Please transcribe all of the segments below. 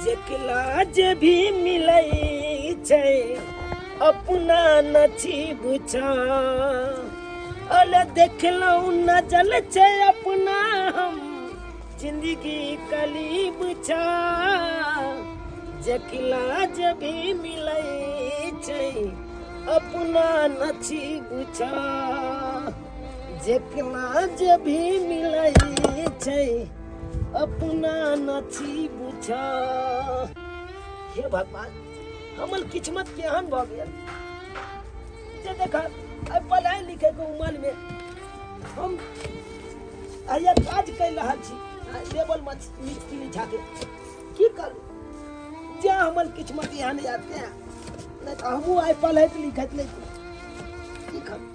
जेकला जे भी मिलै छै अपना नसीब छा। अले देखलहुँ नजल छै अपना हम जिंदगी कलीब छा। जेकला जे भी मिलै छै अपना नसीब छा। जेकला जे भी मिलै छै अपना नसीब छा। हे भगवान, हमर किस्मत केहन भऽ गेल जे देख आइ पढ़ाइ लिखैके उमरमे हम आइ काज करि रहल छी लेबल मिस्त्री झाके। की करू जे हमर किस्मत एहन यऽ तें, नहि तऽ हमहूँ आइ पढ़ैत लिखैत नहि। की करू,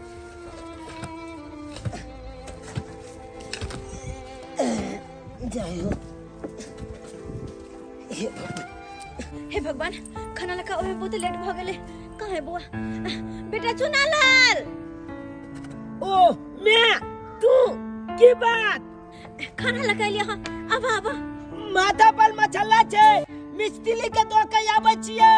जय हो हे भगवान। हे भगवान, खाना लगा ओहे बहुत लेट भ गेले। कहाँ है बुआ? बेटा चुनालाल। ओ मैं तू की बात? खाना लगा लिया। हाँ, अब अब माथा पर मछला छै, मिस्त्री के दो के आबै छियै।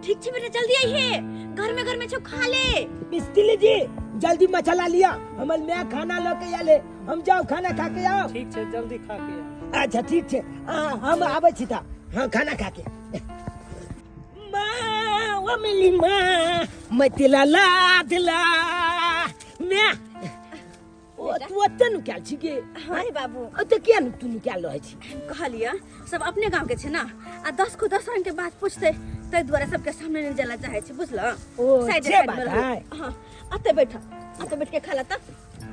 ठीक छै बेटा, जल्दी आइहे, घर में घर में छौ, खा ले। मिस्त्री जी जल्दी मछला लिया, हमर माय खाना ल के आले, हम जाओ खाना खा के आओ। ठीक छै, जल्दी खा के आओ। अच्छा ठीक छै, हम आबै छी ता। हाँ खाना खा के। माँ ओ मिली माँ मैथिला लादला माँ। ओ तू ओते नुकायल छी के? हाँ रे बाबू। ओते किया तू नुकायल रहै छी? कहलियै सब अपने गांव के छै ना, आ 10 को 10 रंग के बात पूछते, ताहि दुआरे सबके सामने नहीं जाला चाहे छी, बुझल? ओ, साइड से साइड बात में रहू। है। हाँ, अते बैठ, अते बैठ के खा ला त।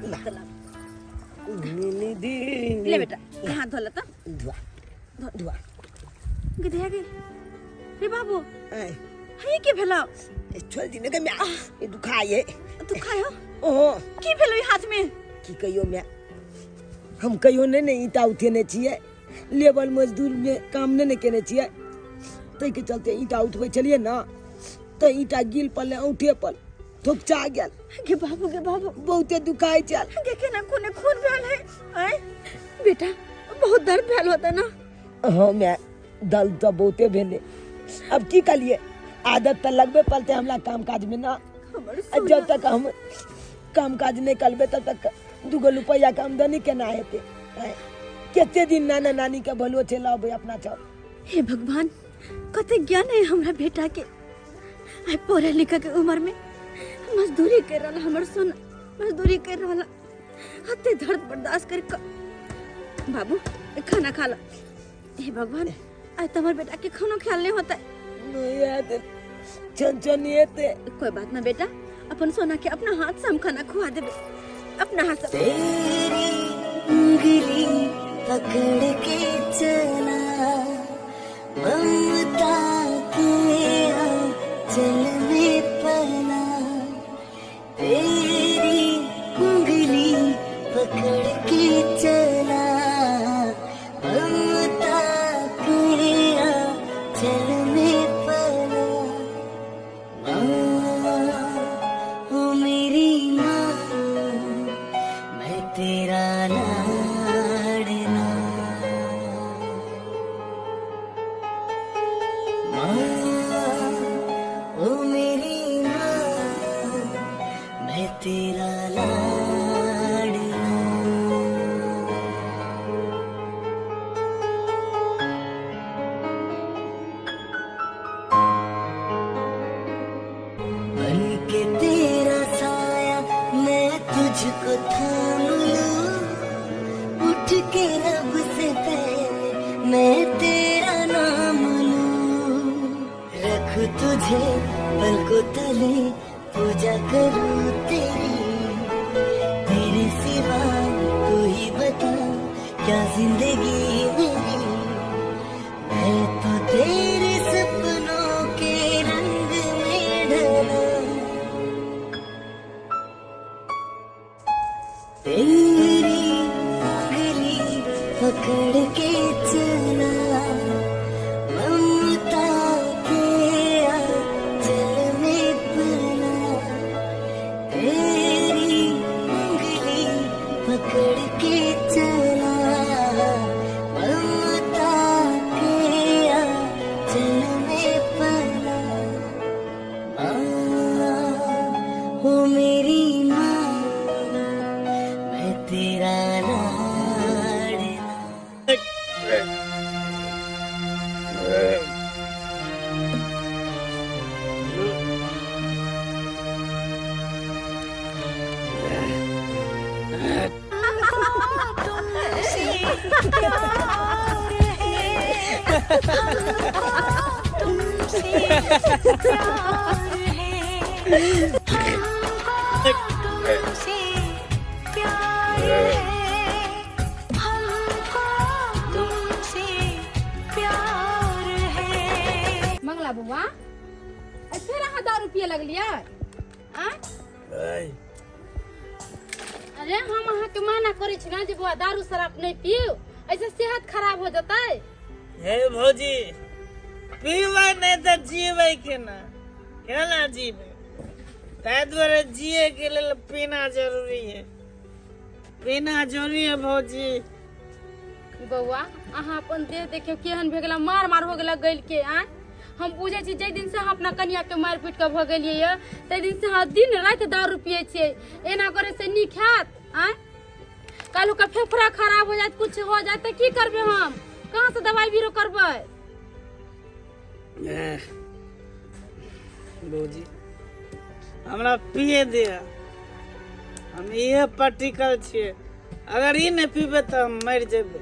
ला। ले बेटा, हाथ धो ले त। धुआ धुआ। गिधिया गे रे बाबू। ऐ। हे की भेलो? ए, छोड़ दी ने गे म्या, ई दुखाए। दुखायो? ओहो। की भेलो ई हाथ में? की कहियो म्या, हम कहियो ने ने ईटा उठेने छियै, लेबर मजदूर में काम ने ने केने छियै, ताहिके चलते ईटा उठबै छलियै ने तऽ ईटा गिल पड़लै औंठे पर, थोकचा गेल। गे बाबू, गे बाबू। बहुते दुखाइ छल। गे केना कोने खून भेल है? आय बेटा, बहुत दर्द भेल होता ना? हाँ मैं, दर्द तऽ बहुते भेलै। अब की करिए, आदत तऽ लगबे पड़तै हमरा काम काज में ना। हमर आ जब तक हम काम काज नहि करबै तब तक दूगो रुपैआ के आमदनी केना हेतै? आँय, कते दिन नाना नानी के भलो छै लाबै अपना छौ। हे भगवान, कते ज्ञान है हमरा बेटा के। आइ पढ़े लिखे के उम्र में मजदूरी कर रहा हमर सोना, मजदूरी कर रहा, हते दर्द बर्दाश्त कर क। बाबू खाना खा ला। हे भगवान, आइ तो हमर बेटा के खानो ख्याल नहीं होता। नहीं आते छन छन एते। कोई बात ना बेटा, अपन सोना के अपना हाथ से हम खाना खुआ देबे, अपना हाथ से। तेरी उंगली पकड़ के चला ममता के आंचल में पला, तेरी उंगली पकड़ के चला ममता के आंचल में पला। माँ ओ मेरी माँ, मैं तेरा लाडला। माँ ओ मेरी माँ, मैं तेरा लाडला। बन के तेरा साया मैं तुझको थाम लूं, उठ के रब से पहले मैं तेरा नाम लूं। रख तुझे पलकों तले पूजा करूं तेरी, तेरे सिवा तू ही बता क्या जिंदगी मेरी। मैं तो तेरे सपनों के रंग में ढला, तेरी उंगली पकड़ के चला ममता के आंचल में पला, तेरी उंगली पकड़ के चला ममता मंगला बौआ, आइ फेर अहाँ दारू पिए लगलियै आँय? अरे हम अहाँके मना करै छी ने जे बौआ दारू शराब नहि पीउ, एहिसँ सेहत खराब हो जेतै। हे भौजी, पीबै नहि तऽ जीबै केना? केना जीबै? ताहि दुआरे जिए के लेल पीना जरूरी है, पीना जरूरी है भौजी। बौआ, अहाँ अपन देह देखियौ केहन भए गेला, मार मार हो गेला गलि के। आँय, हम बुझै छी जाहि दिन से अहाँ अपना कनिया के मारि पीट के भऽ गेलियै यऽ ताहि दिन से अहाँ दिन राति दारू पियै छियै। एना करे से नीक हैत? आँय, काल्हि ओकर फेफड़ा खराब हो जायत, कुछ हो जायत तऽ की करबै हम? कहाँ से दवाई बीरो करबै? भौजी, हमरा पिए दिअ, हम इहे पटिकल छियै। अगर ई नहि पीबै तऽ हम मरि जेबै,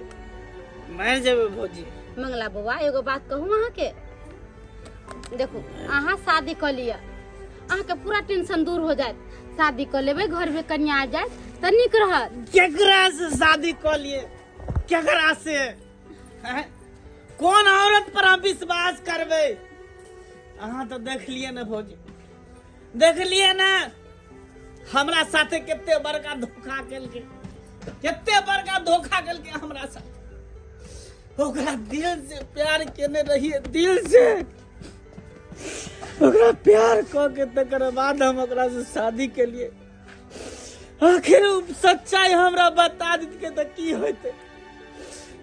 मरि जेबै भौजी। मंगला बौआ, एगो बात कहू अहाँके? देखू, अहाँ शादी कऽ लिअ, अहाँके पूरा टेंशन दूर हो जायत। शादी कऽ लेबै, घरमे कनिया आ जायत तऽ नीक रहत। केकरा से शादी कऽ लिए? केकरा से हैं? कोन औरत पर हम विश्वास करबै? अहाँ तऽ देखलियै ने भौजी, देखलियै ने हमरा साथे कते बड़का धोखा केलकै, कते बड़का धोखा केलकै हमरा साथे। ओकरा दिल से प्यार केने रहिए, दिल से ओकरा प्यार कऽ के तकर बाद हम ओकरा से शादी केलिए। आखिर उ सच्चाई हमरा बता देतकै तऽ की होइतै?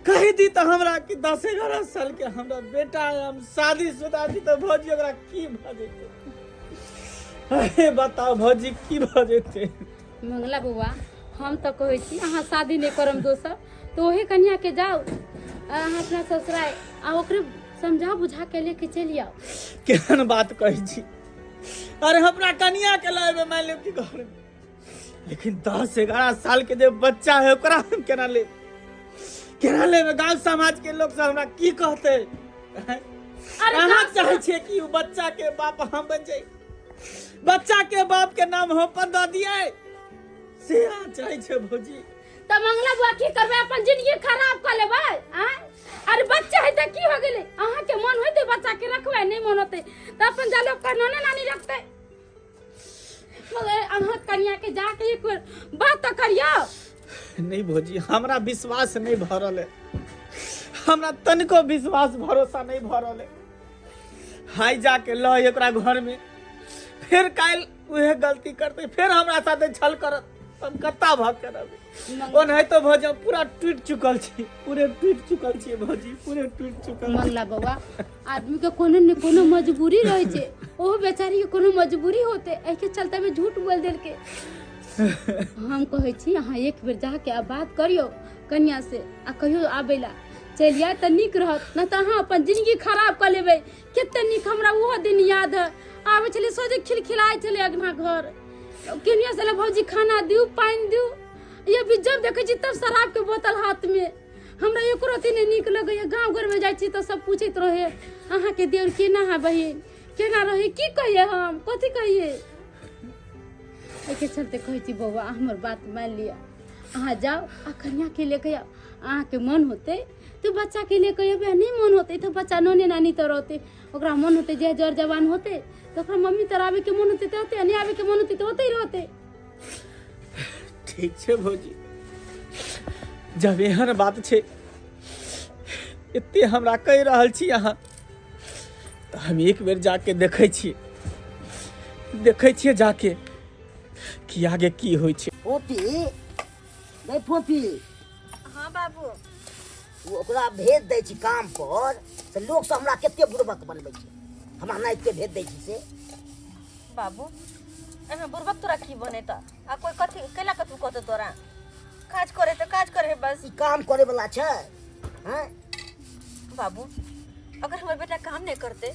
कहि दी तऽ हमरा कि 10-11 साल के हमरा बेटा है, हम शादीशुदा छी, तऽ भौजी ओकरा की भऽ जेतै? अरे बताओ भौजी, की भऽ जेतै? मंगला बौआ, हम तऽ कहै छी अहाँ शादी नहि करम दोसर, तऽ ओही कनिया के जाउ अहाँ अपना ससुराल आ ओकरे समझा बुझा के लेके चलि आउ। केहन बात कहै छी? अरे हमरा कनिया के लाबे मान लियौ कि घर में, लेकिन 10-11 साल के जे बच्चा है ओकरा हम केना लेब, केना लेब? गांव समाज के लोग सब हमरा की कहते? अरे अहाँ गाँव चाहै छियै कि उ बच्चा के बाप हम बन जाई, बच्चा के बाप के नाम हम अपन दऽ दियै, से अहाँ चाहै छियै भौजी? तऽ मंगला बुआ, की करबै? अपन जिंदगी खराब कऽ लेबै? आँय, अरे बच्चा है तऽ की हो गेलै? अहाँके मन होतै बच्चा के रखबै, नहि मन होतै तऽ अपन जालो ओकर नाना नानी रखतै। मगर अहाँ कनिया के जाके एक बेर बात तऽ करियौ। नहीं भौजी, हमरा विश्वास नहीं भऽ रहल है, हमरा तनिको विश्वास भरोसा नहीं भऽ रहल है। हाय, जाके लऽ एकरा घर में, फिर काल्हि उहे गलती करते, फिर हमरा साथे छल करत, हम कत्ता भऽ के रहबै? ओनाहितो भौजी हम पूरा टूटि चुकल छी, पूरे टूटि चुकल छी भौजी, पूरे टूटि चुकल छी। मंगला बौआ, आदमी के कोनो ने कोनो मजबूरी रहै छै, ओहो बेचारी के कोनो मजबूरी होते, एहिके चलते में झूठ बोल देलके। हम कहै छी अहाँ एक बेर जाके आ बात करियौ कनिया से आ कहियो आबै ला, चलि आयत तऽ नीक रहत, नहि तऽ अहाँ अपन जिंदगी खराब कऽ लेबै। कते नीक हमरा ओहो दिन याद है, आबै छलै सोझे खिलखिलाइ छलै अगना घर, केनिया से भौजी खाना दिउ, पानि दिउ। ये भी जब देखै छी तब शराब के बोतल हाथ में, हमरा एको रत्ती नहि नीक लगैया। गाँव घरमे जाइ छी तऽ सब पूछैत रहे अहाँके देवर केना है, बहिन केना रहे, की कहिए हम, कथी कहिए? एहिके चलते कहै छी बौआ, हमर बात मानि लिअ, अहाँ जाउ आ कनियाके लेके आउ। अहाँके मन होतै तऽ बच्चाके लेके अयबै, नहि मन होतै तऽ बच्चा नाने नानी तऽ रहतै। ओकरा मन होतै जे जर जवान होतै तऽ ओकरा मम्मी तर आबैके मन होतै तऽ होतै, नहि आबैके मन होतै तऽ ओतै रहतै। ठीक छै भौजी, जब एहन बात छै, एते हमरा कहि रहल छी अहाँ, तऽ हम एक बेर जाके देखै छियै, देखै छियै जाके कि आगे की होइ छै। फोफी नहीं फोफी। हाँ बाबू। ओ ओकरा भेज दै छी काम पर से लोक सब हमरा कते बुड़बक बनबै छै, हमरा नाइत के भेज दै छी से। बाबू, एहिमे बुड़बक तोरा की बनेता आ कोई कथी कैला कथू कहतो तोरा? काज करे तऽ काज करे बस। ई काम करे वाला छै? हैं बाबू, अगर हमर बेटा काम नहीं करते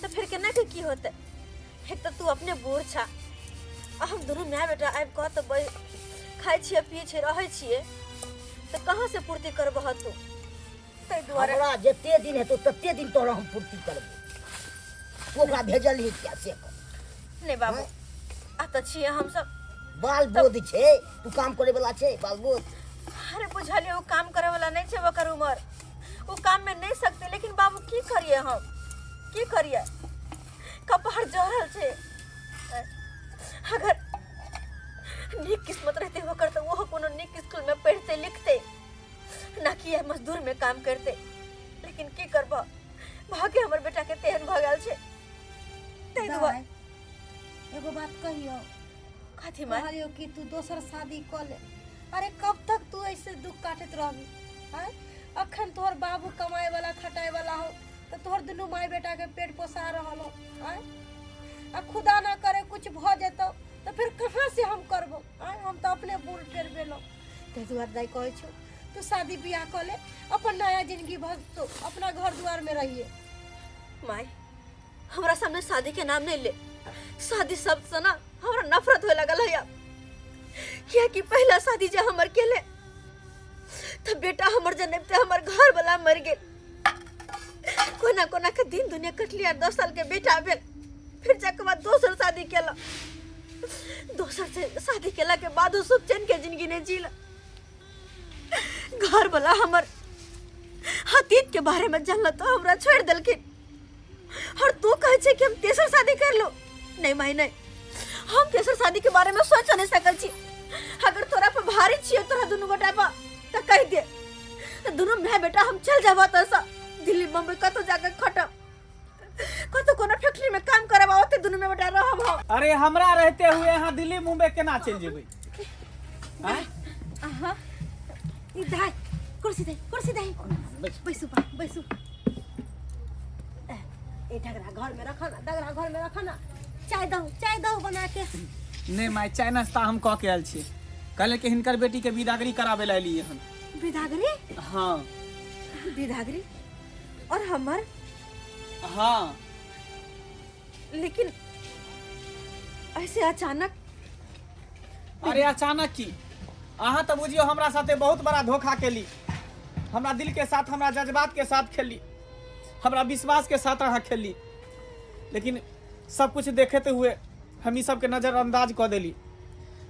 तो फिर केना के की होते? एक तऽ तू अपने बूढ़ छा आ हम दुनू माय बेटा आबि कऽ तऽ खाइ छियै, पियै छियै, रहै छियै, तऽ कहाँ से पूर्ति करबह तू? ताहि दुआरे हमरा जते दिन हेतौ तते दिन तोरा हम पूर्ति करबो। तू ओकरा भेजलही किया से कह। नहि बाबू, आ तऽ छियै हमसब बाल बोध छै, तू काम करे वाला छै बाल बोध। अरे बुझलियै, ओ काम करे वाला नहि छै, ओकर उमर ओ काम में नहीं सकते। लेकिन बाबू की करिए, हम की करिए, कपार जरल छै। अगर नीक किस्मत रहते ओकर तऽ ओहो कोनो नीक स्कूल में पढ़ते लिखते, ना कि यह मजदूर में काम करते। लेकिन की करब, भाग्य हमर बेटा के तेहन भऽ गेल छै, ताहि दुआरे। दाइ, एगो बात कहियो? कथी माय? कहलियो कि तू दोसर शादी कऽ ले। अरे कब तक तू ऐसे दुख काटैत रहबी? आँय, अखन तोहर बाबू कमाए वाला खटाए वाला हो तऽ तोहर दुनू माय बेटा के पेट पोसा रहल हो। आँय, आ खुदा ना करे कुछ भऽ जेतौ तऽ फिर कहाँ से हम करबो? आँय, हम तऽ अपने बूढ़ फेर भेलहुँ। ताहि दुआरे दाइ कहै छौ, तू शादी बियाह कऽ ले, अपन नया जिंदगी भजतो, अपना घर दुआर में रहिए। माय, हमरा सामने शादी के नाम नहीं ले। शादी शब्द से ना हमरा नफरत होए लगल है, कियाकि पहला शादी जे हमर केले तो बेटा हमर जनमते हमर घर वाला मर गेल। कोना कोना के दिन दुनिया कटली आ 10 साल के बेटा भेल। फिर जाके बाद दोसर शादी केला। दोसर से शादी केला के बाद सुख चैन के जिंदगी नहीं जीला। घर वाला हमर अतीत के बारे में जानल तो हमरा छोड़ देलखिन, और तू कहे छे कि हम तेसर शादी कर लो। नहीं माई नहीं, हम तेसर शादी के बारे में सोच नहीं सकल छी। अगर तोरा पर भारी छियो तोरा दुनू गोटा पर तो कह दे, दुनू माय बेटा हम चल जाबो तोसा दिल्ली बम्बई कतो जाके खटब, कतो कोनो फैक्ट्री में काम करब, ओते दुनू माय बेटा रहब हम। अरे हमरा रहते हुए यहाँ दिल्ली मुंबई केना चलि जेबै? आँय? अहाँ ई दाइ, कुर्सी दे, कुर्सी दे, बैसू बा, बैसू। ए डगरा घर में रखो ना, डगरा घर में रखो ना। चाय दहो, चाय दहो बना के। नहि माय, चाय नाश्ता हम कऽ के आयल छी। कहले कि हिनकर बेटी के विदागरी कराबे लए एलियै हन। विदागरी? हाँ। विदागरी और हमर? हाँ। लेकिन ऐसे अचानक? अरे अचानक की, अहाँ तऽ बुझियौ हमरा साथे बहुत बड़ा धोखा केली। हमरा दिल के साथ, हमरा जज्बात के साथ खेली, हमरा विश्वास के साथ अहाँ खेली। लेकिन सब कुछ देखते हुए हम ई सबके नजरअंदाज कऽ देली।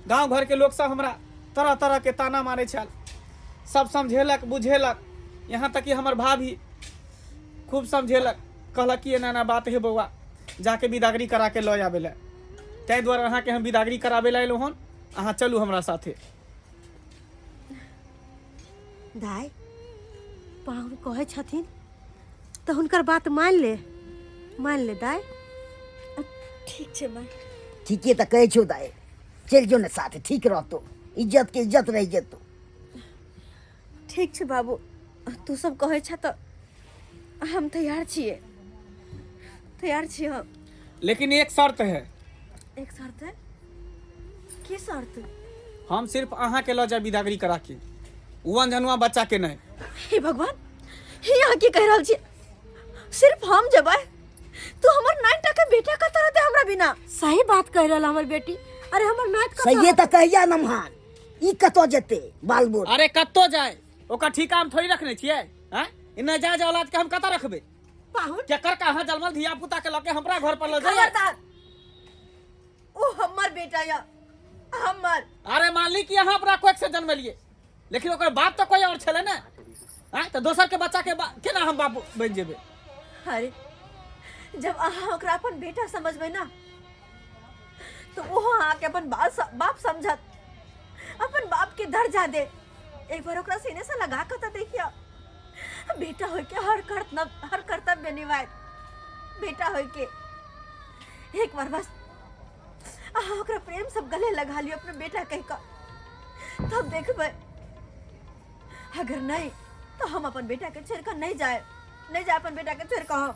गाँव घर के लोग सब हमरा तरह तरह के ताना मारे छल, सब समझेलक बुझेलक, यहाँ तक कि हमर भाभी खूब समझेलक, कहलक कि एना एना बात है बौआ, जाके विदागरी करा के लऽ आबै लए। ताहि दुआरे अहाँके हम विदागरी कराबै लए अयलहुँ हन, अहाँ चलू हमरा साथे। दाइ, पाहुन कहै छथिन तऽ हुनकर बात मान ले, मान ले दाइ। ठीक छै माय। ठीके तऽ कहै छौ दाइ, चलि जो ने साथे, ठीक रहतौ, इज्जत के इज्जत रहि जेतौ। ठीक छै बाबू, तू सब कहै छ तऽ हम तैयार छियै, तैयार छियै हम। लेकिन एक शर्त है। एक शर्त है? की शर्त? हम सिर्फ अहाँ के लऽ जाय विदागरी करा के, ओ अनजनुआ बच्चा के नहीं। हे भगवान, हे अहाँ की कहि रहल छी? सिर्फ हम जेबै? तू हमर नाइन टा के बेटा कतऽ रहतै हमरा बिना? सही बात कहि रहल हमर बेटी। अरे हमर नाति कतऽ सहिए तऽ कहिया नमहान, ई कतऽ जेतै बाल बोध? अरे कतौ जाय, ओकर ठीका हम थोड़ी रखने छियै। आँय, ई नाजायज औलाद के हम कतऽ रखबै? पाहुन केकर कहाँ जन्मल धिया पुता के लके हमरा घर पर ल जाइए? खबरदार, ओ हमर बेटा या हमर। अरे मान ली कि अहाँ अपना कोख से जन्मलिए, लेकिन ओकर बाप तो कोई और छले ने। आँय, तऽ दोसर के बच्चा के केना हम बाप बनि जेबै? अरे जब अहाँ ओकरा अपन बेटा समझबै ना तो ओहो अहाँके अपन बाप समझत, अपन बाप के दर्जा दे। एक बार ओकरा सीने से लगा के तो देखियो, बेटा होय के हर कर्तव्य निभाए बेटा होय के। एक बार बस अहाँ ओकरा प्रेम सब गले लगा लियो अपने बेटा कह के, तब देखबै। अगर नहीं तो हम अपन बेटा के छोड़ के नहीं जाए, नहीं जाए अपन बेटा के छोड़ के हम।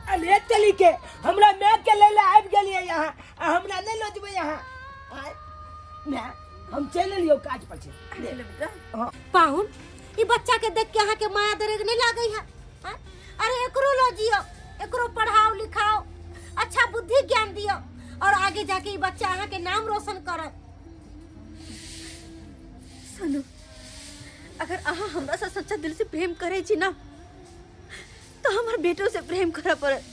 अरे चली के हमरा my के ले ले आबि गेलियै यहाँ, आ हमरा नहीं लऽ जेबै यहाँ। आय, my, हम चलि एलियौ काज पर से। ले बेटा। पाहुन, ई बच्चा के देख के अहाँ के माया दरेग नहीं लागे है? आँय? अरे एकरो लऽ जियो, एकरो पढ़ाओ लिखाओ, अच्छा बुद्धि ज्ञान दियो और आगे जाके ई बच्चा अहाँ के नाम रोशन करत। सुनू, अगर अहाँ हमरा से सच्चा दिल से प्रेम करै छी ना तो हमर बेटो से प्रेम करऽ पड़त,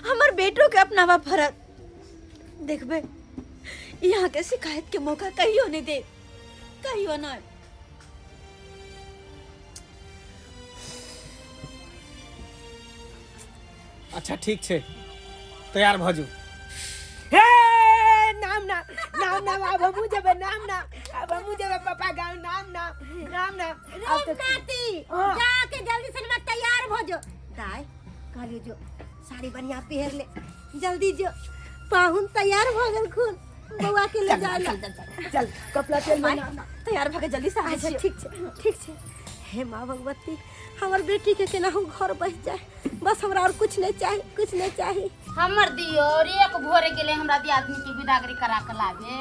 हमर बेटो के अपनाबऽ पड़त। देखबै यहाँ के शिकायत के मौका कहियो नहीं दे, कहियो नहीं। अच्छा ठीक छै, तैयार भऽ जो। हे नाम नाम नाम नाम, आब हमहूँ जेबै। नाम नाम, आब हमहूँ जेबै पापा गाँव। नाम नाम नाम नाम, आब तऽ नाती हाँ। जाके जल्दी से मत तैयार हो जो। दाय कहलियो जो साड़ी बढ़िया पहन ले, जल्दी जो, पाहुन तैयार हो गेल खून बउआ के ले जाए ला। चल कपड़ा तेल में। नाम नाम तैयार भऽ के जल्दी से आबै अच्छा छियौ। ठीक छै, ठीक छै। हे माँ भगवती, हमर बेटी के केनाहु घर बस जाए, बस हमरा और कुछ नहीं चाही, कुछ नहीं चाही। हमर दियोर एक भोरे गेले हमरा दियादनी के बिदागरी करा के लाबे,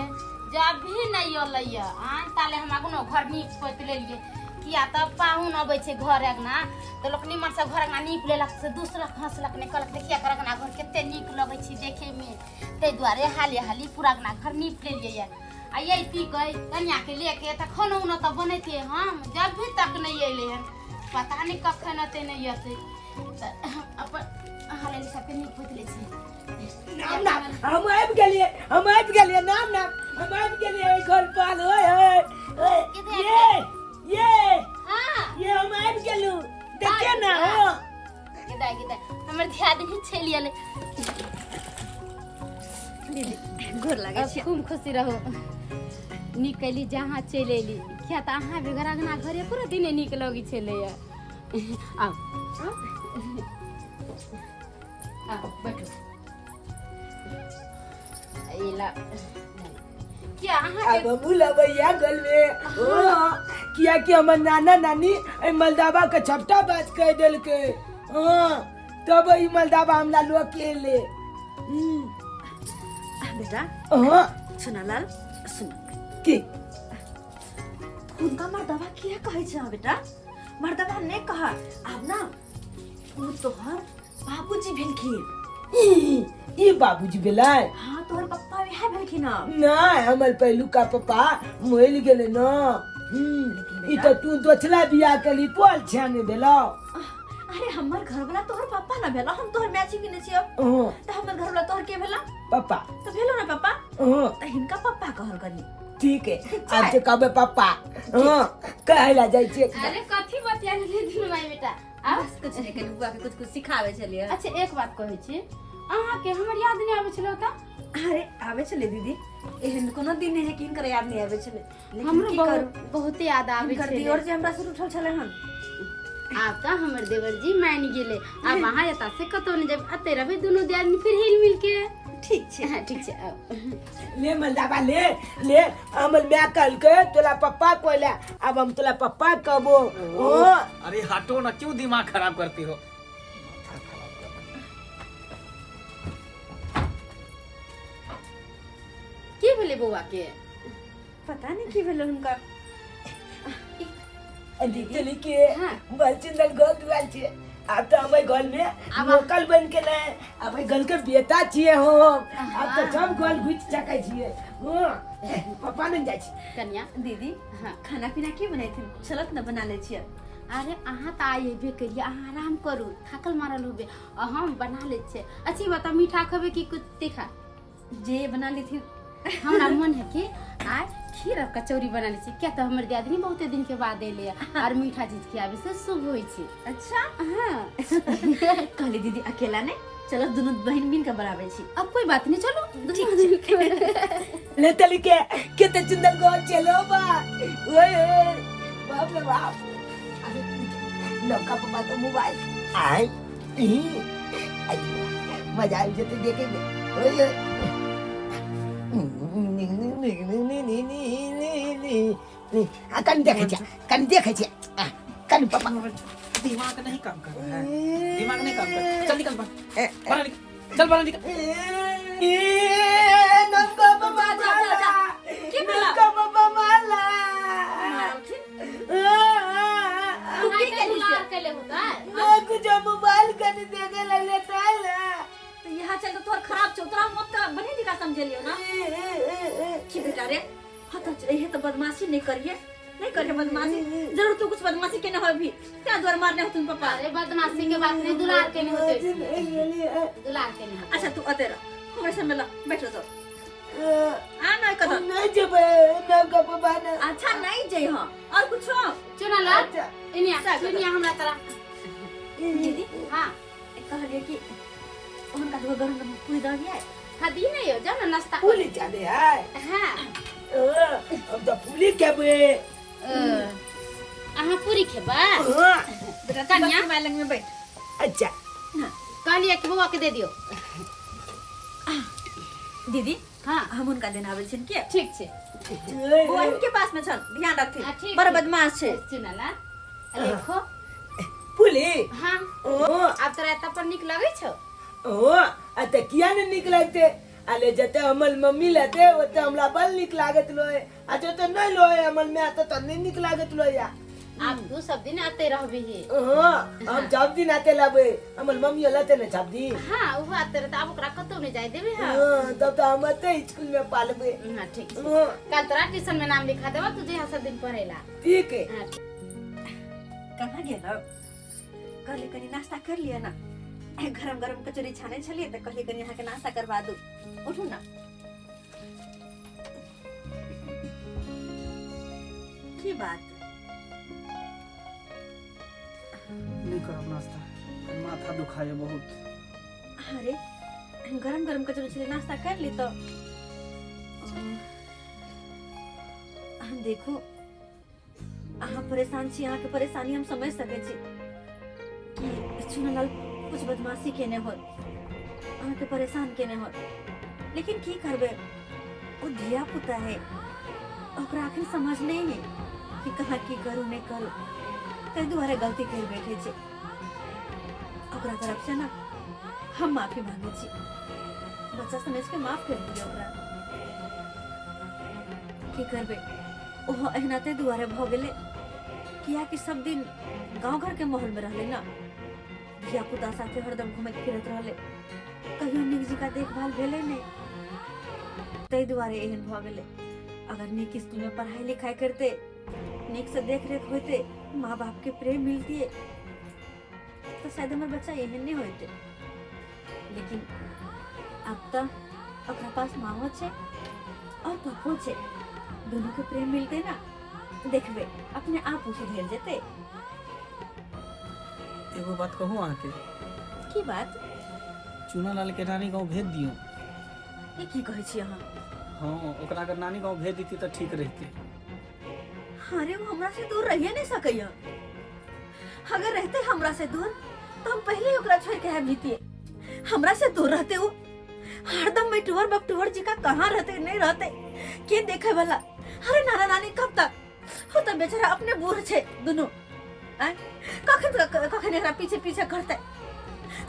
जब भी नहीं अलै आन ताले हम अगनो घर नीप पोति लेलिए। किया तऽ पाहुन अबै छै घर अगना तऽ लोक निमन से घर अगना नीप लेलक से दूसरक हंसलक नहि, कहलक देखिया कर अगना घर कते नीक लगै छै देखे में। ताहि दुआरे हाली हाली पूरा अगना घर नीप लेलिए। आ अयती गई कनिया के लेके तऽ खाना उना तऽ बनैते हम, जब भी तक नहीं अयलै हन, पता नहीं कखन अतै नहीं अतै। तऽ अपन हाली सबके नीप पोति लै छी। नाम नाम, हम आबि गेलियै, हम आबि गेलियै। नाम नाम, हम आबि गेलियै ओहि घर पर। ओए ओए ओए, ये ये हाँ ये हम आबि गेलहुँ, देखिए ना। हाँ गिदा गिदा, हमर दियादनी चलि एलै। दीदी गोर लागै अब छी। खूब खुशी रहो। नीक कैली जहाँ चलि एली, किया तऽ अहाँ बेगर अङ्गना घर एको दिन नहि नीक लगै छलैए। आउ आउ बैठू। एला किया अहाँके आब हमहूँ लबैया गलमे। हाँ, कियाकि हमर नाना नानी एहि मलदाबा के छपटा बाज कह देलकै। हाँ, तब ई मलदाबा हमरा लऽ के एलै। बेटा। हाँ। सोनालाल सुन। की? हुनका मर्दबा किया कहै छै बेटा? मर्दबा नहि कह, आब ना ओ तोहर बाबूजी भेलखिन। ई ई बाबूजी भेलै? हाँ, तोहर पप्पा वएह भेलखिन हँ। नहि, हमर पहिलुका पप्पा मरि गेलै न। ई तऽ तू दोसरा बियाह केली, पोल छाने भेलौ। अरे हमर घरवाला तोहर पप्पा ना भेला, हम तोहर माय छी कि नहि छियौ? हाँ। तऽ हमर घरवाला तोहर के भेला? पप्पा। तऽ भेलो ना पप्पा? हाँ। तऽ हिनका पप्पा कहल करी। ठीक है, आब तऽ कहबै पप्पा। हाँ, कहै ला जाइ छियै। अरे कथी बतिया गेलियै दुनू माय बेटा? आब बस कुछ नहि, कनि बुआ के कुछ कुछ सिखाबै छलियै। अच्छा एक बात कहै छी, अहाँके हमर याद नहि आबै छलै ओतऽ? अरे आबै छलै दीदी, एहन कोनो दिन नहि है कि हिनकर याद नहि आबै छलै, लेकिन हमरो की बहुत करू, बहुते याद आबै हिनकर छलै। दियोर जे हमरा से उठल छलै हन। आब तऽ हमर देवर जी मानि गेलै, आब अहाँ एतऽ से कतौ नहि जायब, एतै रहबै दुनू दियादनी फिर हिल मिल के। ठीक छै। हाँ, ठीक छै आउ। ले मलदाबा ले ले, हमर माय कहलकै तोला पप्पा कहला, आब हम तोला पप्पा कहबो। ओ अरे हटो ना, क्यों दिमाग खराब करती हो? की भेलै बौआ के? पता नहीं की भेलै हुनका। दीदी के हाँ। बलचंदन गोल दुआल छे, आब तऽ हम घर में नौकर बन के ने, आब एहि घर के बेटा छियै हम। आब तऽ सब घर घुसि सकै छियै। हाँ, पप्पा नहि जाइ छी। कनिया। दीदी। हाँ। खाना पीना की बनेथिन? चलत ने बना लै छियै। अरे अहाँ तऽ आइ अयबे केलियै, अहाँ आराम करू, थाकल मारल होबे, आ हम बना लै छियै। अच्छा ई बताउ, मीठा खेबै कि कुछ तीखा? जे बना लेथिन। हमरा मन है कि आइ खीर और कचौड़ी बना लै छी, किया तऽ हमर दियादनी बहुते दिन के बाद एलै और मीठा चीज खियाबै से शुभ होइ छै। अच्छा। हाँ। कहली दीदी अकेला नहीं, चलो दुनू बहन मिल के बनाबै छी। अब कोई बात नहीं, चलो दुनू मिल के बना- ले तली के केते सुंदर गोल चलो बा। ओए ओए, बाप रे बाप, अरे नौका पप्पा तो मोबाइल आय ई, आई, मजा आबि जेतै देखे में। ओए ओए। आ कनि देखै छियै, कनि देखै छियै, आ, कनि पप्पा। दिमाग नहीं काम कर रहा है, दिमाग नहीं काम कर। चल निकल बाहर, बाहर निकल, चल बाहर निकल। ए, नौका पप्पा माला, नौका पप्पा माला। तू की केली केले होता? ना कुछ, मोबाइल कनि देखे लगले ताला। तो यहाँ चल तो तोहर खराब छौ, तोरा हम ओतना बढ़िया जगह समझेलियो ना। की बेटा रे? हाँ तो ये तो बदमाशी नहीं करिए। नहीं करे बदमाशी जरूर तू कुछ बदमाशी केने होबी तें दुआरे मारने होतुन पापा। अरे बदमाशी के बात नहीं, दुलार के नहीं होते, दुलार के नहीं होते। अच्छा तू अते रह, हमरे संग ला बैठ जाओ। आ नहीं कदम नहीं जेबै ना गप बाना। अच्छा नहीं जई हां और कुछ हो? चुना ला इनिया सुनिया हमरा तरह दीदी। हां कहलिए कि हुनका दूगो गरम गरम पूरी दऽ दियै। हाँ दी नहीं हो, जाओ ना नाश्ता पूरी चाहे है। हाँ हम तो पूरी खेबै। अहाँ पूरी खेबै? हाँ। बेटा कन्या? कन्या लग में बैठ। अच्छा कहलिए कि बौआ के दे दियो। दीदी हाँ हम हुनका देना आबै छियनि के ठीक छै। बौआ के पास में छन, ध्यान रखथिन, हाँ, ठीक बड़ छै। बदमाश छै। चुना ला देखो पूरी। हाँ ओ आब तोरा एतऽ पर नीक लगै छौ? ओ आ तऽ किया ने नीक लगते? अले जते हमर मम्मी लेते ओते हमरा बड़ नीक लागत लोए, आ जते नहीं लोए हमर माय तऽ नहीं नीक लागत लोए। आब तू सब दिन आते रहबही। हाँ हम सब दिन आते लाबे, हमर मम्मी लेते ने सब दिन। हाँ ओहो आते रहते, आब ओकरा कतौ नहीं जाय देबे। हाँ हाँ तब तो हम आते स्कूल में पालबे। हाँ ठीक छै। हाँ कल तोरा ट्यूशन में नाम लिखा देबो, तू जहिया सब दिन पढ़ेला। ठीक है। हाँ कहाँ गेल? कहली कनी नाश्ता कर लिअ ना, गरम गरम कचौड़ी छाने छलियै तऽ कहली कनी अहाँके नाश्ता करवा दू। उठू ना। की बात? नहीं करब नाश्ता, माथा दुखाए बहुत। अरे गरम गरम कचौड़ी छलै, नाश्ता कर ली तो। हम देखू अहाँ परेशान छी, अहाँके परेशानी हम समझ सकै छी कि चुनलाल कुछ बदमाशी केने होत, अहाँके परेशान केने होत, लेकिन की करबै, ओ धिया पुता है, ओकरा अखन समझ नहीं है कि कहाँ की करू नहीं करू, ताहि दुआरे गलती कर बैठे छै। ओकरा तरफ से ना हम माफी मांगे छी, बच्चा समझ के माफ कर दियौ ओकरा। की करबै, ओहो एहना ताहि दुआरे भऽ गेलै कियाकि सब दिन गाँव घर के माहौल में रहलै ना, धिया पुता साथे हरदम घुमैत फिरैत रहलै, कहियो नीक जकाँ देखभाल भेलै नहि, ताहि दुआरे एहन भऽ गेलै। अगर नीक स्कूल में पढ़ाई लिखाई करते, नीक से देख रेख होते, माँ बाप के प्रेम मिलतिए, तो शायद हमर बच्चा एहन नहीं होते। लेकिन अब तो ओकरा पास माओ छै और पप्पो छै, दोनों के प्रेम मिलते ना, देखबे अपने आप ओ सुधर जेते। एगो बात कहूँ अहाँके? की बात? चूना लाल के नानी गाँव भेज दियौ। ई की कहै छी अहाँ? हाँ ओकरा अगर नानी गाँव भेज देती तऽ ठीक रहते। अरे वो हमरा से दूर रहिए नहीं सकैया, अगर रहते हमरा से दूर तो हम पहले ही ओकरा छोड़ के आबि जतिए। हमरा से दूर रहते वो हरदम मैटुअर बकटुअर जी का कहाँ रहते नहीं रहते के देखे वाला। अरे नाना नानी कब तक हो, तो बेचारा अपने बूढ़ छे दुनू, आय कखन कखन एकरा पीछे पीछे करते।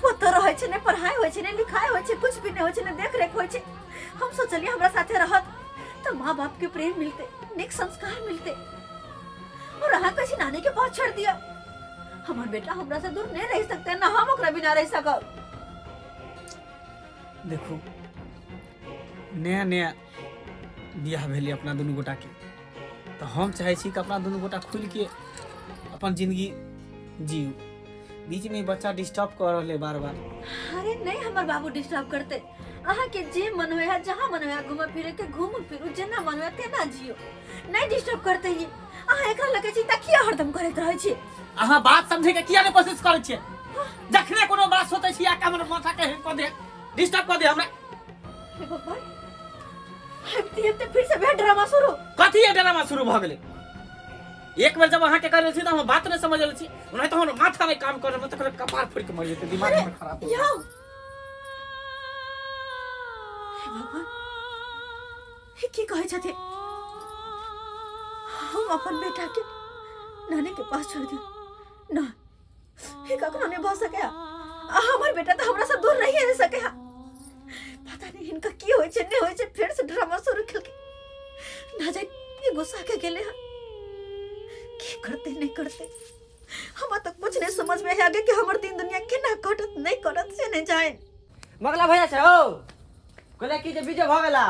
वो तो रहै छै, नहीं पढ़ाई होइ छै, नहीं लिखाई होइ छै, कुछ भी नहीं होइ छै, नहीं देख रेख होइ छै। हम सोचलिए हमरा साथे रहत तो माँ बाप के प्रेम मिलते, नीक संस्कार मिलते, और अहाँ कहै छी नानी के पास छोड़ दिया। हमर बेटा हमरा से दूर नहीं रह सकते ना हम ओकरा बिना रह सकब। देखो नया नया बियाह भेलै अपना दुनू गोटा के, तऽ हम चाहै छी कि अपना दुनू गोटा खुलि के अपन जिंदगी जीव। बीच में बच्चा डिस्टर्ब कर रहले बार बार। अरे नहीं हमर बाबू डिस्टर्ब करते, अहाँ के जे मन होय है जहाँ मन होय है घूमे फिरे के घूमू फिरू, जेना मन होय तेना जियो, नहीं डिस्टर्ब करते ही। अहाँ एकरा लगे छी त किया हरदम करैत रहै छी? अहाँ बात समझे के किया नहीं कोशिश करै छियै? जखने कोनो बात सोचै छी आका हमर माथा के हिल कऽ दे, डिस्टर्ब कऽ दे हमरा। हे भगवान, आबिते आबिते फिर से वएह ड्रामा शुरू। कथी ये ड्रामा शुरू भऽ गेलै? एक बेर जब अहाँके कहले छी तऽ हम बात नहि समझ छी, नहि तऽ हमर माथा नहि काम कर रहल, तऽ कपार फोड़ि के मरि जेतै, दिमाग हमर खराब हो यौ हे भगवान, हे की कहै छथिन? हम अपन बेटा के नानी के पास छोड़ दियो ना, हे कखनो नहीं भऽ सके। आ हमर बेटा तऽ हमरा से दूर रहिए नहीं सके। पता नहीं हिनका की होइ छै नहीं होइ छै, फिर से ड्रामा शुरू केलकै। ना जाने की गुस्सा के गेले हन, की करते नहीं करते हमरा तो कुछ नहीं समझ में आगे कि हमर दिन दुनिया केना कटत नहीं कटत से नहीं जाए। मगला भैया छै हौ, कहले कि जे बीजो भऽ गेला।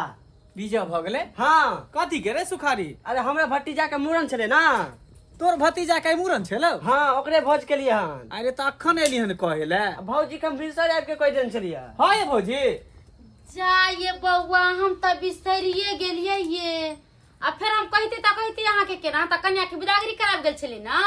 बीजा भऽ गेलै। हाँ। कथी के रे सुखारी? अरे हमरा भतीजा के मूड़न छलै ना। तोर भतीजा के मूड़न छलौ? हाँ, ओकरे भोज के लिए हन। अरे तऽ अखन एली हन कहे ले। भौजी के हम भिनसर आबि के कहि देने छलियै। हाँ ये भौजी। जा ये बौआ, हम तऽ बिसरिए गेलियै ये। आ फेर हम कहिते तऽ कहिते अहाँके केना, तऽ कन्या के बिदागरी कराबि गेल छलै ना,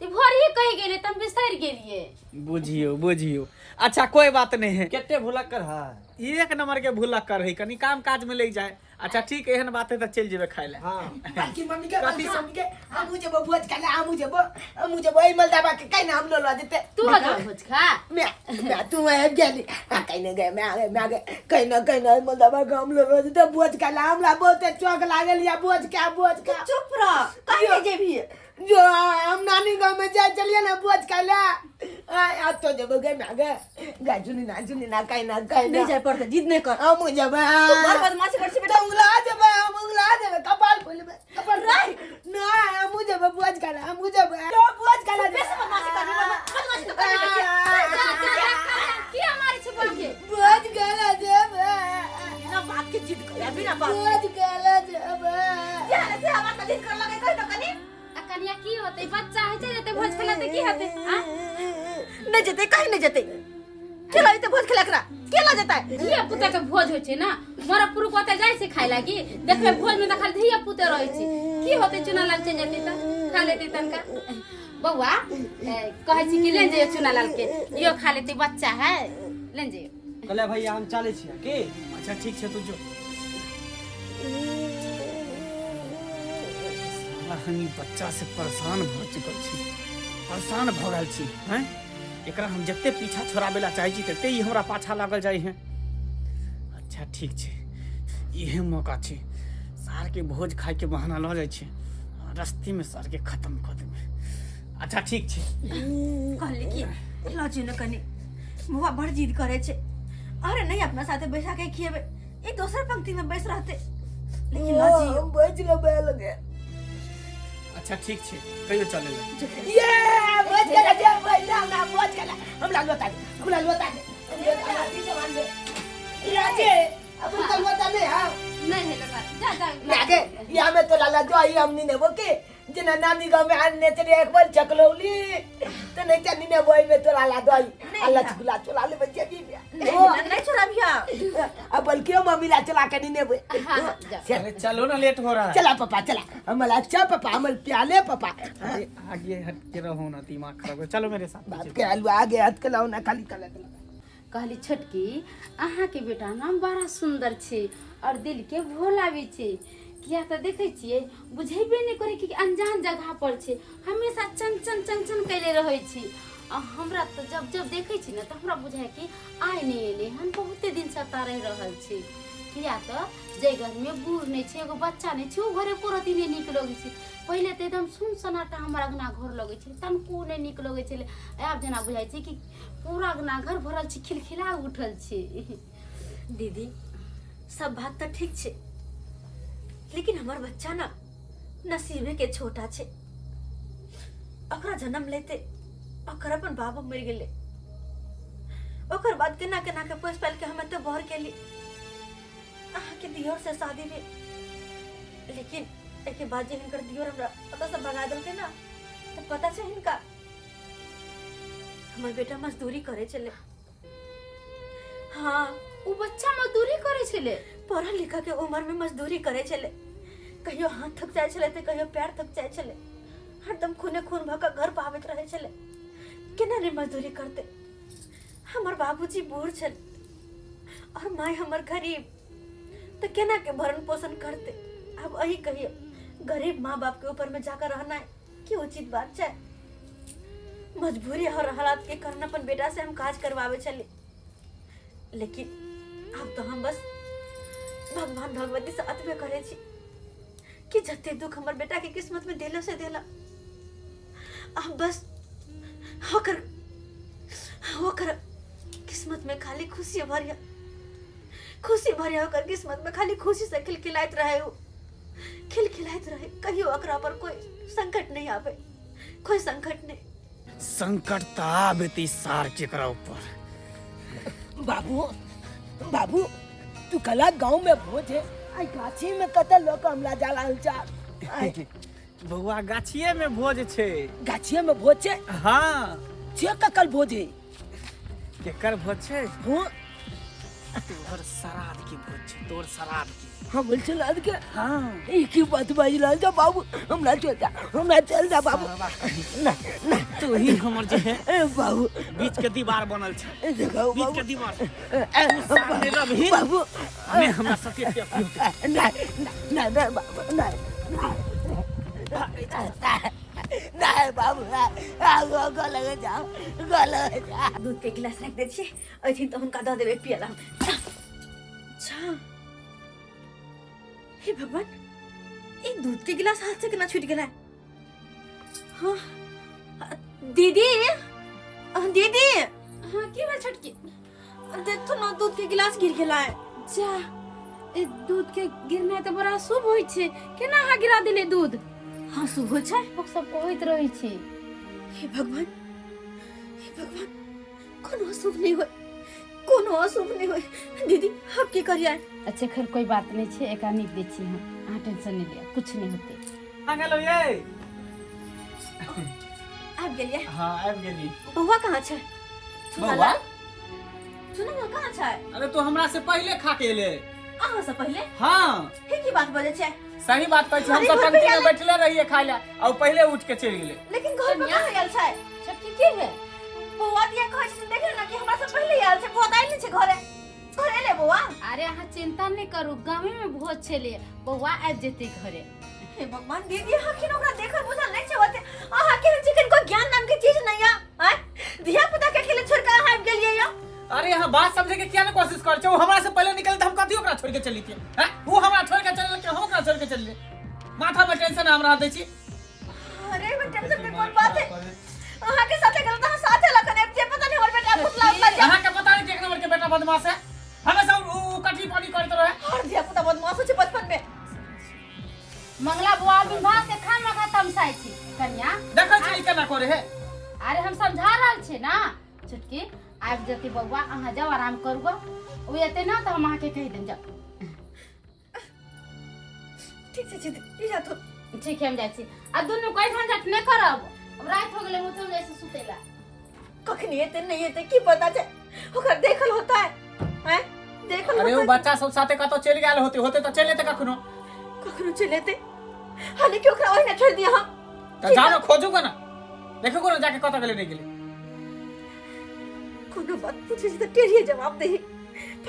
तऽ भोरही कहि गेलै तऽ हम बिसरि गेलियै। बुझियो बुझियो। अच्छा कोई बात नहीं है। कते भुलक्कर है। एक नंबर के भुलक्कर है, कनी काम काज में लग जाए। अच्छा ठीक, एहन बात है तऽ चलि जेबै खाय ले। हाँ। बल्कि मम्मी के, बल्कि मम्मी के, हमहूँ जेबो भोज खाय ले, हमहूँ जेबो, हमहूँ जेबो, एहि मलदाबा के कहीं ना हम लोलवा जेते। तू हो जा भोज खा। मैं मैं तू आबि गेली। आ कहीं ना गए, मैं आ गए, मैं आ गए, कहीं ना कहीं ना एहि मलदाबा के हम लोलवा जेते भोज खाय ले। हमरा बहुते चौक लागल या भोज खा, भोज खा। चुप रह, कहीं नहीं जेबही। जो हम नानी गांव में जाए चलिए ना भोज खाय ले। आ आ तो जेबो गए, मैं गए गाय सुनी ना, सुनी ना, कहीं ना कहीं नहीं जाए पड़ते, जिद नहीं कर। हम जेबै। तू बड़ बदमाशी कर छी बेटा। तो उंगला जेबै, हम उंगला जेबै, कपाल फुलबै, कपाल नहीं, हम जेबै भोज खाय ले, हम जेबै तो भोज खाय ले। बेसी बदमाशी कर, बदमाशी तो कर बेटा। जा जा जा, किया मारै छै बौआ के? भोज खाय ले जेबै। बिना बात के जिद कर, बिना बात। भोज खाय ले जेबै। जे से हमरा से जिद कर लगे कहि तो कनी। आ कन्या की होतै, बच्चा होइ छै जेतै भोज खेला तऽ की हेतै? आ नहीं जेतै, कहीं नहीं जेतै। के लऽ जेतै भोज खेला एकरा? के लऽ जेतै? धिया पुता के भोज होइ छै ना, मरा पुरुख ओतऽ जाइ छै खाय लागी, देखबै भोज में तऽ खाली धिया पुते रहै छै। की होतै चुना लाल चलि जेतै तऽ खा लेतै तनका। बौआ कहै छी कि ले जइयो चुना लाल के, इहो खा लेतै, बच्चा है, ले जइयो। कहले भैया हम चलै छियै की? अच्छा ठीक छै, तू जो। साला हम ई बच्चा से परेशान भऽ चुकल छी, परेशान भऽ गेल छी। हैं, एकरा हम जते पीछा छोड़ाबै ला चाहै छी तते ई हमरा पाछा लागल जाइ है। अच्छा ठीक छै, इहे मौका छै, सार के भोज खाय के बहाना लऽ जाइ छै, रस्ते में सार के खत्म कऽ देबै। अच्छा ठीक छै। कहली कि लऽ जियो ने कनी, बौआ बड़ जिद करे छै। अरे नहीं, अपना साथे बैसा के खिएबे, ई दोसर पंक्ति में बैस रहते, लेकिन लऽ जियो। हम बैठ लेबै लगे। अच्छा ठीक छै, कहियो चले ले। ये भोज खाय ले जेबै ना, ना भोज खाय ले। हमरा लोता दे, हमरा लोता दे, हमरा लोता दे। राजे, अब तो लोता नहीं है। नहीं है लोता, जा जा। लागे या में तो लाला जो आई हम नहीं नेबो के जेना नानी गांव में आने चले एक बार चकलौली तो नहीं चली ने वही में तो लाला दो आई अल्लाह चुगला चला ले बच्चे जी। नहीं नहीं छोड़ा भैया। अब बल्कि हम मम्मी ला चला के नहीं नेबो। हाँ, हाँ, जा। अरे चलो ना, लेट हो रहा है। चला पापा चला, हमला अच्छा पापा, हमल प्याले पापा। अरे आगे हट के रहो ना, दिमाग खराब है। चलो मेरे साथ। बाप के आलू आगे हट के लाओ ना, खाली कला कला। कहली छोटकी, अहाँके बेटा नाम बड़ा सुंदर छै और दिल के भोला भी छै, किया तऽ देखै छियै बुझेबे नहि करै कि अनजान जगह पर छै, हमेशा चंचन चंचन कैले रहै छी। आ हमरा तऽ जब जब देखै छी ने तऽ हमरा बुझाय कि आइ नहि एलै हन, बहुते दिन से एतऽ रहि रहल छै। किया तऽ जाहि घरमे बूढ़ नहि छै, एगो बच्चा नहि छै, ओ घर एको रत्ती नहि नीक लगै छै। पहिले तऽ एकदम सुन सन्नाटा हमर अङ्गना घर लगै छलै, तनिको नहि नीक लगै छलै। आब जेना बुझाइ छै कि पूरा अङ्गना घर भरल छै, खिलखिला उठल छै। दीदी सब बात तऽ ठीक छै, लेकिन हमर बच्चा ना नसीबे के छोटा छै। ओकरा जन्म लेते ओकर अपन बाबू मरि गेलै, ओकर बाद केना केना के पोसि पालि के हम एते बड़ केली। अहाँके दियोर से शादी भेल, लेकिन एहिके बाद जे हिनकर दियोर हमरा ओतऽ से भगा देलकै ना, तऽ पता छै हिनका हमर बेटा मजदूरी करै छलै। हाँ, ओ बच्चा मजदूरी करै छलै? पढ़ल लिखल के उम्र में मजदूरी करै छलै। कहियो हाथ थक जाइ छलै तऽ कहियो पैर थक जाइ छलै, हरदम खूने खून भऽ कऽ घर पर आबैत रहै छलै। केना नहि मजदूरी करतै? हमर बाबूजी बूढ़ छल और माय हमर गरीब, तऽ केना के भरण पोषण करतै? आब अही कहियो, गरीब माँ बाप के ऊपर में जाकर रहना की उचित बात छै? मजबूरी और हालात के कारण अपन बेटा से हम काज करवावे छली, लेकिन आब तो हम बस भगवान भगवती से अतबे करे छी कि जते दुख हमर बेटा के किस्मत में देलो से देला, आब बस ओकर ओकर किस्मत में खाली खुशी भरिया, खुशी भरिया, ओकर किस्मत में खाली खुशी से खिलखिलाइत रहे, उ खिलखिलाइत रहे, कहियो ओकरा पर कोई संकट नहीं आवे, कोई संकट नहीं। संकट तऽ आब एतै सार के एकरा ऊपर। बाबू बाबू, तू कला गांव में भोज है। आइ गाछी में कतऽ लऽ कऽ हमरा जा रहल छा आइ बौआ गाछिए में भोज छै गाछिए में भोज छै हाँ छे ककर भोज है केकर भोज छै हाँ तोहर श्राद्ध के भोज छै तोहर श्राद्ध के हम बोल चल के हाँ एक ही बात बाज रहल छा बाबू हमरा चल जा हमरा चल जा बाबू ना ना तू ही हमर जे है ए बाबू बीच के दीवार बनल छै ए देखो बीच बाबू के दीवार ए, ए, सामने रहबही बाबू हमें हमरा सके के ना ना ना बाबू ना ना बाबू ना गो लगे जाओ गो लगे जाओ दूध के गिलास राखि दै छियै अथिन तऽ हुनका दऽ देबै पियला अच्छा हे भगवान ई दूध के गिलास हाथ से केना छूटि गेलै हाँ दीदी दीदी हाँ की भेल छोटकी देखो ना दूध के गिलास गिर गेलै जा ए दूध के गिरनाइ तऽ बड़ा शुभ होइ छै केना अहाँ गिरा देलियै दूध हाँ शुभ होइ छै लोक सब कहैत रहै छै हे भगवान हे भगवान कोनो अशुभ नहीं होय कोनो अशुभ नहीं होय दीदी आप की करिए अच्छा खैर कोई बात नहीं छै एकरा नीक दै छी हम अहाँ टेंशन नहीं लिअ कुछ नहीं होतै आ गेलो ये आबि गेलियै हाँ आबि गेली बौआ कहाँ छै बौआ सुनू ने कहाँ छै अरे तू हमरा से पहिले खा के एले अहाँ से पहिले हाँ हे की बात बजै छै सही बात कहै छी हम अरे सब घर पे पंक्ति में आयल- बैठले रहिए खाय ला और पहिले उठ के चलि गेलै लेकिन घर पर कहाँ आयल छै छोटकी की भेल बौआ दिया कहै छै देखियौ ने कि हमरा से पहिले आयल छै बौआ तऽ आयल नहि छै घरे घरे एलै बौआ अरे अहाँ चिंता नहीं करू गामे में भोज छलै बौआ आबि जेतै घरे हे भगवान दीदी अहाँ खिन ओकरा देखल बुझल नहि छै ओते अहाँ केहन छी किनको ज्ञान नाम के चीज नहीं है आँय धिया पुता के अकेले छोड़ के अहाँ आबि गेलियै यऽ अरे यहाँ बात समझे के किया ना कोशिश कर छौ हमरा से पहले निकल त हम कथी ओकरा छोड़ के चली थी हैं वो हमरा छोड़ के चलल के हम ओकरा छोड़ के चलले माथा में टेंशन हमरा दै छी अरे में टेंशन के कोन बात है अहाँ के साथे गलत अहाँ साथे लखन आबि जे पता नहीं हमर बेटा फुसला उतला जा अहाँ के पता नहीं कि एक नंबर के बेटा बदमाश है हमेशा उ कटी पानी करते रहे हर धिया पुता बदमाश होइ छै बचपन में मंगला बुआ विवाह से खान मखा तमसाइ छी कन्या देखै छी ई केना करे है अरे हम समझा रहल छी ना छोटकी आबि जेतै बौआ अहाँ जाउ आराम करू गऽ ओ एतै ना तऽ हम अहाँके कहि देब जाउ ठीक छै दीदी ई जाथु ठीक है हम जाइ छी आ दुनू कोई झंझट नहि करब अब राति हो गेलै मुथम जाइ छी सुतै ला कखनी एते नहीं एते की पता छै ओकरा देखल होता है हैं देखल अरे वो होता है बच्चा सब साथे कतौ चलि गेल होते होते तऽ चलि एते कखनो कखनो चलि एते हालांकि ओकरा ओहिना छोड़ दिया हम तऽ जाओ ना खोजू को ना देखू को ना जाके कतऽ गेलै नहि गेलै कोनो बात पूछे छै तऽ टेढ़िए जवाब दही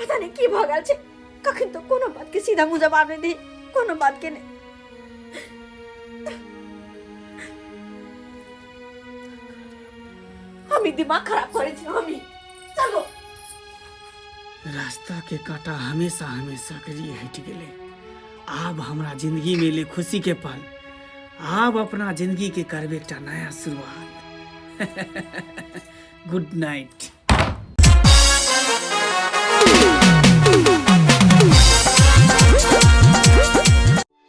पता नहीं की भऽ गेल छै कखन तऽ कोनो बात के सीधा मुँह जवाब नहीं दही कोनो बात के नहीं हम ही दिमाग खराब करे छी हम ही चलो रास्ता के कांटा हमेशा हमेशा के लिए हटि गेलै आब हमरा जिंदगी में एलै खुशी के पल आब अपना जिंदगी के करबै एकटा नया शुरुआत गुड नाइट।